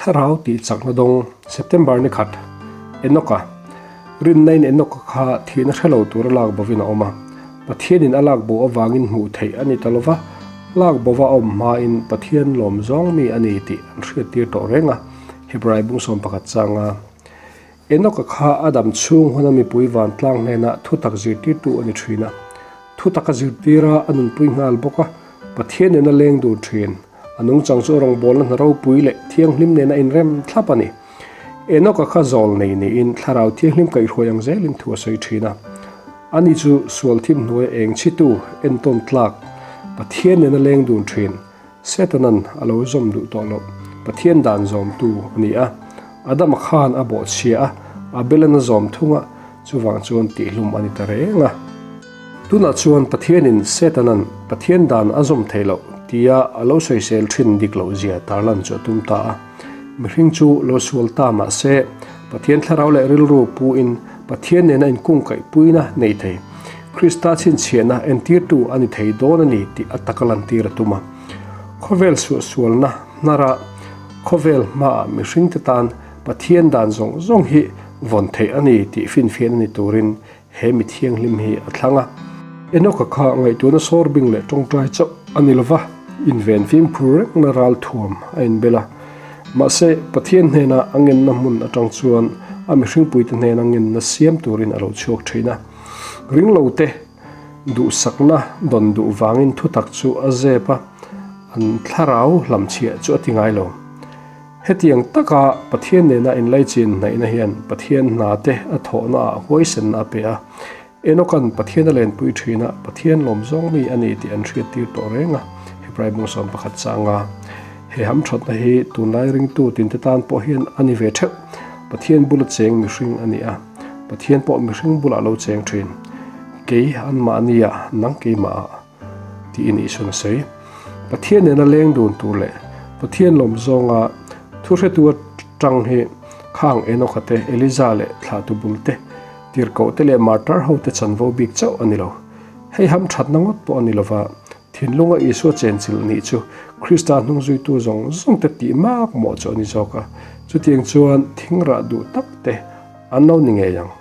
Thlarau tih chakna dawng September ni khat Enoka Rinna in Enoka kha thihna hre lo tura lak bovin a awm a. Pathianin a lak bo avangin hmuh theih a ni ta lova, lak bova a awm hmain Pathian lawm zawng mi a ni tih an hriattir tawh reng a, Hebrai bung 11 changa Enoka kha a dam chhung huna mipui vantlang hnena thutak zirtirtu a ni thin a. Thutak a zirtir a, a nunpui nghal bawk a, Pathian nena leng dur thin. A nungchang chu rawngbawlna hna ropui leh thianghlim nena inrem thlap a ni. Enoka kha zawl nei niin Thlarau Thianghlim kaihhruai ang zelin thu a sawi thin a. Ani chu sual thim hnuaia eng chhitu, entawn tlak, Pathian nena leng dun thin, Setanan a lo zawm duh tawh loh, Pathian dan zawmtu a ni a. Adama khan a bawhchhia a, Abelan a zawm thung a, chuvang chuan tihlum a ni ta reng a. Tunah chuan Pathianin Setanan Pathian dan a zawm theih loh tia a lo sawisel thin dik loh zia tarlan chu a tum ta a. Mihring chu lo sual ta mah se, Pathian thlarau leh rilru puin Pathian nena inkungkaihpuina nei thei, Krista chhinchhiahna entirtu a ni thei dawn a ni tih a taka lantir a tum a. Khawvel suahsualna hnara khawvel hmaah mihringte tan Pathian dan zawng zawng hi vawn theih a ni tih finfiahna ni turin He mi thianghlim hi a thlang a. Enoka kha ngaihtuahna sawr bing leh tawngtai chauh a ni lova, inven fimkhur rengna ral thuam a inbel a. Mahse, Pathian hnena a ngenna hmun atang chuan a mihringpuite hnena ngenna siam turin a lo chhuak thin a. Ringlote duhsakna dawn duh vangin thutak chu a zep a, an thlarau hlamchhiah chu a ti ngai lo. Hetiang taka Pathian nena inlaichin hnaihna hian Pathian hna te a thawhna ah huaisenna a pe a. Enoka'n Pathian a lenpui thin a, Pathian lawm zawng mi a ni tih an hriattir tawh reng a, Hebrai bung 11 changa he hamthatna hi tunlai ringtu tinte tan pawh hian a ni ve theuh. Pathian bula cheng mihring a ni a, Pathian pawh mihring bulah lo cheng thin. Kei anmahnia nang keimah ah. Tiin Isuan a sawi. Pathian nena leng dun tur leh Pathian lawm zawnga thuhretu atang hi khang Enoka te, Eliza leh thlahtu bul te, tirhkoh te leh martar ho te chanvo bik chauh a ni lo. Hei ham thatna ngawt pawh a ni lova, thinlunga Isua chenchilh nih chu Krista hnungzuitu zawng zawng te tih mak mawh chu a ni zawk a. Chutiang chuan thingrah duh tak te an lo ni ngei ang.